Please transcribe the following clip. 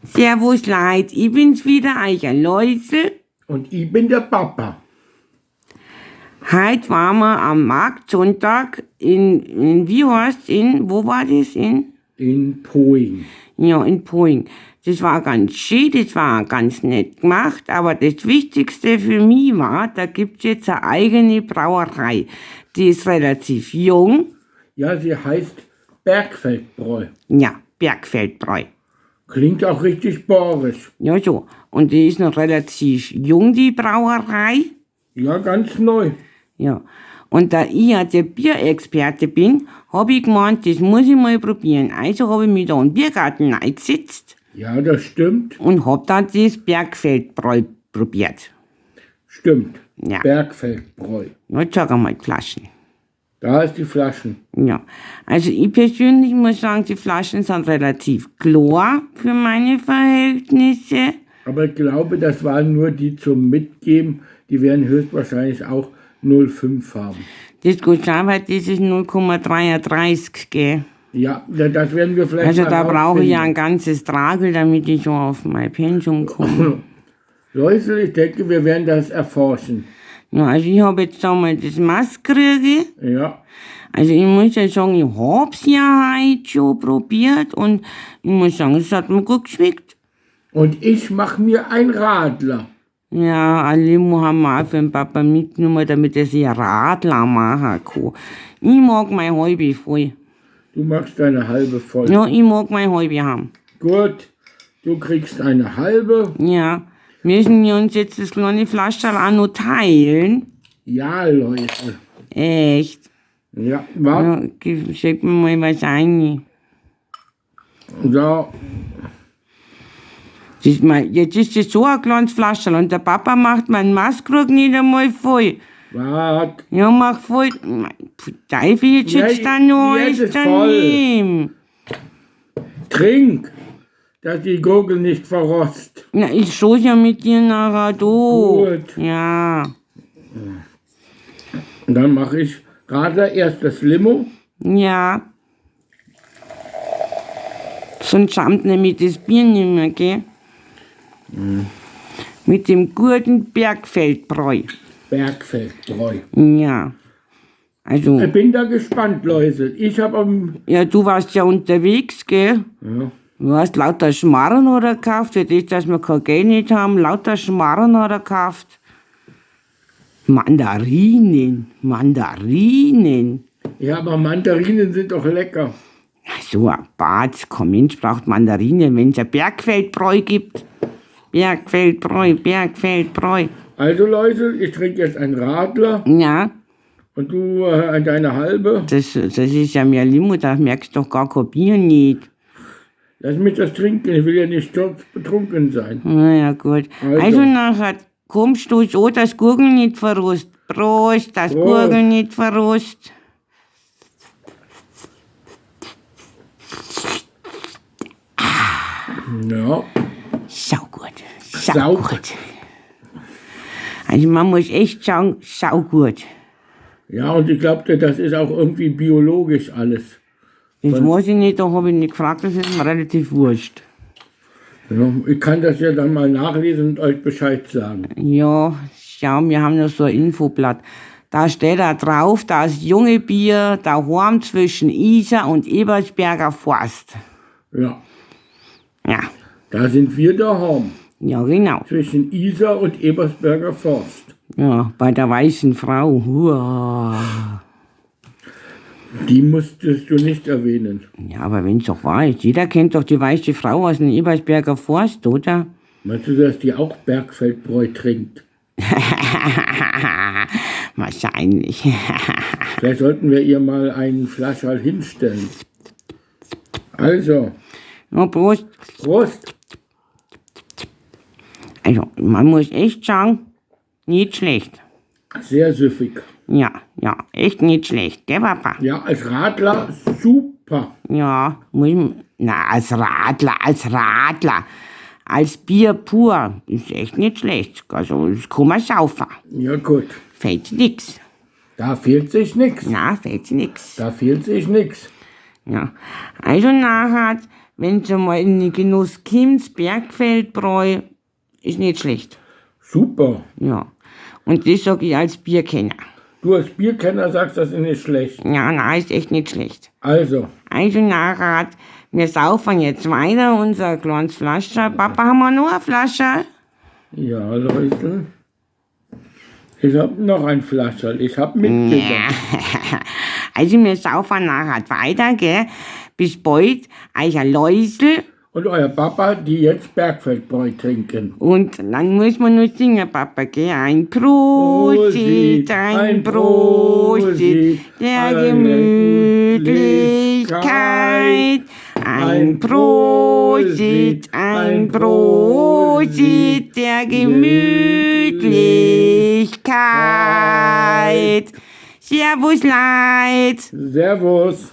Servus Leid, ich bin's wieder, eicher Läusel. Und ich bin der Papa. Heute waren wir am Marktsonntag in wie heißt's, in, wo war das, in? In Poing. Ja, in Poing. Das war ganz schön, das war ganz nett gemacht, aber das Wichtigste für mich war, da gibt's jetzt eine eigene Brauerei. Die ist relativ jung. Ja, sie heißt Bergfeldbräu. Ja, Bergfeldbräu. Klingt auch richtig bayerisch. Ja, so. Und die ist noch relativ jung, die Brauerei. Ja, ganz neu. Ja. Und da ich ja der Bierexperte bin, hab ich gemeint, das muss ich mal probieren. Also hab ich mich da im Biergarten reingesetzt. Ja, das stimmt. Und hab dann das Bergfeldbräu probiert. Stimmt. Ja. Bergfeldbräu. Na, zeig einmal die Flaschen. Da ist die Flaschen. Ja. Also ich persönlich muss sagen, die Flaschen sind relativ klar für meine Verhältnisse. Aber ich glaube, das waren nur die zum Mitgeben. Die werden höchstwahrscheinlich auch 0,5 haben. Das gut sein, weil das ist 0,33, gell? Ja, das werden wir vielleicht Also mal da brauche ich ja rausfinden. ein ganzes Tragel, damit ich schon auf mein Pensum komme. Läusel, ich denke, wir werden das erforschen. Ja, also ich hab jetzt da mal das Maß gekriegt. Ja. Also ich muss ja sagen, ich hab's ja heute schon probiert und ich muss sagen, es hat mir gut geschmeckt. Und ich mach mir ein Radler. Ja, ein Limo haben wir auch für den Papa mitgenommen, damit er sich ein Radler machen kann. Ich mag meine halbe voll. Du magst deine halbe voll. Ja, ich mag meine halbe haben. Gut, du kriegst eine halbe. Ja, müssen wir uns jetzt das kleine Flascherl auch noch teilen? Ja, Leute. Echt? Ja, warte. Ja, schick mir mal was rein. So. Das ist mal, jetzt ist das so ein kleines Flascherl und der Papa macht meinen Maßkrug nicht einmal voll. Wart. Ja, mach voll. Teufel, jetzt Ja, schützt da noch jetzt alles ist voll. daneben. Trink, dass die Gurgel nicht verrost. Na, ich stoß ja mit dir nachher da. Gut. Ja. Und dann mach ich Radler erst das Limo. Ja. Sonst schamt nämlich das Bier nicht mehr, gell? Mhm. Mit dem guten Bergfeldbräu. Bergfeldbräu. Ja. Also. Ich bin da gespannt, Läusel. Ich hab am. Ja, du warst ja unterwegs, gell? Ja. Du hast lauter Schmarrn oder gekauft, für das, dass wir kein Geld nicht haben, lauter Schmarrn oder gekauft. Mandarinen, Mandarinen. Ja, aber Mandarinen sind doch lecker. Ja, so ein Bad, kein Mensch braucht Mandarinen, wenn's ein Bergfeldbräu gibt. Bergfeldbräu, Bergfeldbräu. Also, Läusel, ich trinke jetzt einen Radler. Ja. Und du deine halbe. Das ist ja mehr Limo, da merkst du doch gar kein Bier nicht. Lass mich das trinken, ich will ja nicht sturzbetrunken sein. Na ja, gut. Also. Also nachher kommst du so, dass Gurgeln nicht verrost. Prost, dass Prost. Gurgeln nicht verrost. Ja. Saugut. Sau Saugut. Also man muss echt sagen, saugut. Ja, und ich glaub, das ist auch irgendwie biologisch alles. Das Von weiß ich nicht, da hab ich nicht gefragt, das ist mir relativ wurscht. Ja, ich kann das ja dann mal nachlesen und euch Bescheid sagen. Ja, schau, wir haben noch so ein Infoblatt. Da steht da drauf, das junge Bier daheim zwischen Isar und Ebersberger Forst. Ja. Ja. Da sind wir daheim. Ja, genau. Zwischen Isar und Ebersberger Forst. Ja, bei der weißen Frau. Hua. Die musstest du nicht erwähnen. Ja, aber wenn's doch wahr ist. Jeder kennt doch die weiße Frau aus dem Ebersberger Forst, oder? Meinst du, dass die auch Bergfeldbräu trinkt? Wahrscheinlich. Vielleicht sollten wir ihr mal einen Flascherl hinstellen. Also. Ja, Prost. Prost. Also, man muss echt sagen, nicht schlecht. Sehr süffig. Ja, ja, echt nicht schlecht, gell, Papa? Ja, als Radler super. Ja, muss ich, na, als Radler, als Radler. Als Bier pur ist echt nicht schlecht. Also, das kann man saufen. Ja, gut. Fehlt nix. Da fehlt sich nix. Na, fehlt sich nix. Da fehlt sich nix. Ja. Also nachher, Wenn du mal in den Genuss kommst, Bergfeldbräu ist nicht schlecht. Super. Ja. Und das sag ich als Bierkenner. Du als Bierkenner sagst, das ist nicht schlecht. Ja, na, ist echt nicht schlecht. Also, Also, Nachrat, wir saufen jetzt weiter unser kleines Flasche. Papa, haben wir noch eine Flasche? Ja, Läusel. Ich hab noch ein Flascherl. Ich hab mitgebracht. Also, wir saufen nachher weiter, gell? Bis bald, euer Läusel. Und euer Papa, die jetzt Bergfeldbräu trinken. Und dann muss man nur singen, Papa, gell? Ein Prosit, ein Prosit der Gemütlichkeit. Ein Prosit, ein Prosit der Gemütlichkeit. Servus, Leid. Servus.